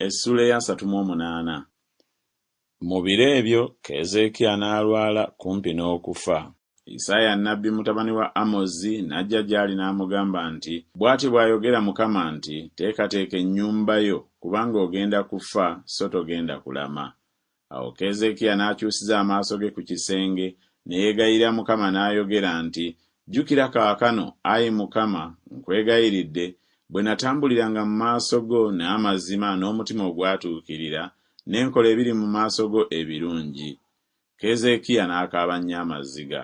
Essuula ey'asatu mu omunaana. Mu biro ebyo Keezeekiya n'alwala kumpi n'okufa. Isaaya nnabbi mutabani wa Amozi n'ajja gy'ali n'amugamba nti, Bw'ati bw'ayogera Mukama nti, Teekateeka ennyumba yo, kubanga ogenda kufa so togenda kulama. Awo Keezeekiya n'akyusiza amaaso ge ku kisenge, ne yeegayirira Mukama n'ayogera nti, Jjukira kaakano, ayi Mukama, nkwegayiridde, bwe natambuliranga mu maaso go n'amazima n'omutima ogwatuukirira, ne nkola ebiri mu maaso go ebirungi. Keezeekiya n'akaaba nnyo amaziga.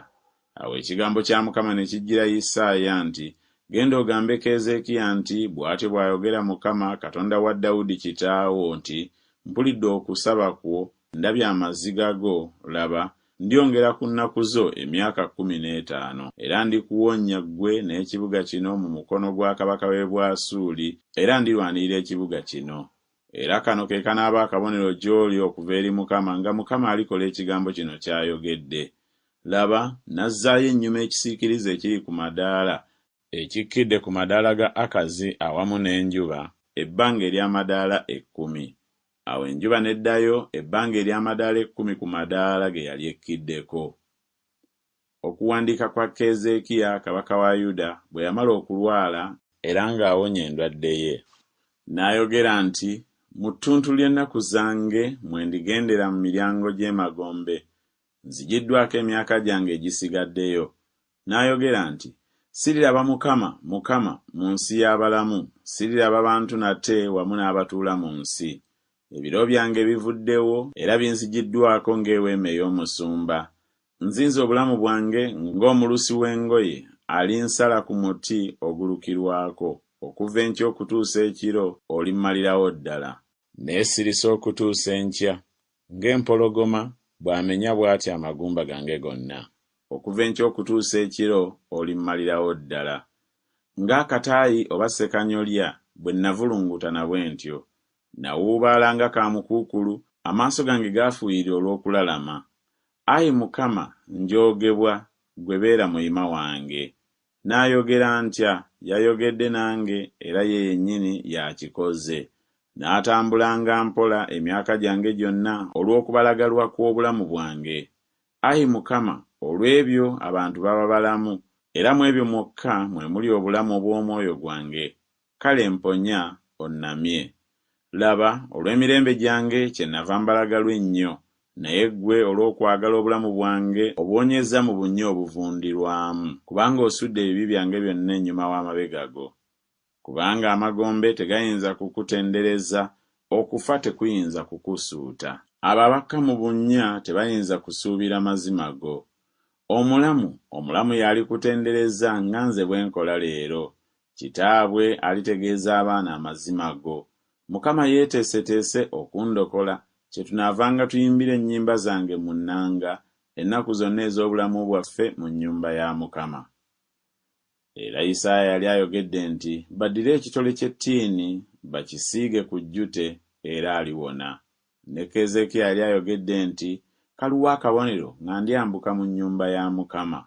Awo ekigambo kya Mukama ne kijjira Isaaya nti, Genda ogambe Keezeekiya nti, 'Bw'atyo bw'ayogera Mukama, Katonda wa Dawudi kitaawo nti, Mpulidde okusaba kwo, ndabye amaziga go, laba, ndyongera ku nnaku zo emyaka 15, era ndikuwonya ggwe n'ekibuga kino mu mukono gwa kabaka w'e Bwasuuli, era ndirwanirira ekibuga kino. Era kano ke kanaaba akabonero gy'oli okuva eri Mukama nga Mukama alikola ekigambo kino ky'ayogedde. Laba, nazzaayo ennyuma ekisiikirize ekiri ku madaala, ekikkidde ku madaala ga Akazi awamu n'enjuba, ebbanga ery'amadaala ekkumi. Awo enjuba n'eddayo ebbanga ery'amadaala ekkumi ku madaala ge yali ekkiddeko. Okuwandiika kwa Keezeekiya kabaka wa Yuda bwe yamala okulwala era ng'awonye endwadde ye. N'ayogera nti, Mu ttuntu ly'ennaku zange mwe ndigendera mu miryango gy'emagombe, nzigiddwako emyaka gyange egisigaddeyo. N'ayogera nti, Siriraba Mukama, Mukama, mu nsi y'abalamu, siriraba bantu nate wamu n'abatuula mu nsi. Ebiro byange bivuddewo era binzigiddwako ng'eweema ey'omusumba. Nzinze obulamu bwange ng'omulusi w'engoye alinsala ku muti ogulukirwako, okuva enkya okutuusa ekiro olimmalirawo ddala. Neesirise okutuusa enkya, ng'empologoma bw'amenya bw'atyo amagumba gange gonna. Okuva enkya okutuusa ekiro olimmalirawo ddala. Ng'akataayi oba ssekanyolya bwe nnavulungutana bwe ntyo. Nawuubaala nga kaamukuukulu, amaaso gange gaafuuyirira olw'okulalama. Ayi Mukama, njoogebwa, ggwe beera muyima wange. Nnaayogera ntya? Yayogedde nange, era ye yennyini y'akikoze. Naatambulanga mpola emyaka gyange gyonna olw'okubalagalwa kw'obulamu bwange. Ayi Mukama, olw'ebyo abantu baba balamu, era mu ebyo mwokka mwe muli obulamu obw'omwoyo gwange. Kale mponya, onnamye. Laba, olw'emirembe gyange kyennava mbalagalwa ennyo, naye ggwe olw'okwagala obulamu bwange obuwonyezza mu bunnya obuvundirwamu, kubanga osudde ebibi byange byonna ennyuma w'amabega go. Kubanga amagombe tegayinza kukutendereza, okufa tekuyinza kukusuuta. Abo abakka mu bunnya tebayinza kusuubira mazima go. Omulamu, omulamu y'alikutendereza nga nze bwe nkola leero, Kitaabwe alitegeeza abaana amazima go. Mukama yeeteeseteese okundokola, kyetunaavanga tuyimbira ennyimba zange mu nnanga ennaku zonna ez'obulamu bwaffe mu nnyumba ya Mukama. Era Isaaya yali ayogedde nti, Baddire ekitole ky'ettiini bakisiige ku jjute, era aliwona. Ne Keezeekiya yali ayogedde nti, Kaluwa akabonero nga ndyambuka mu nnyumba ya Mukama?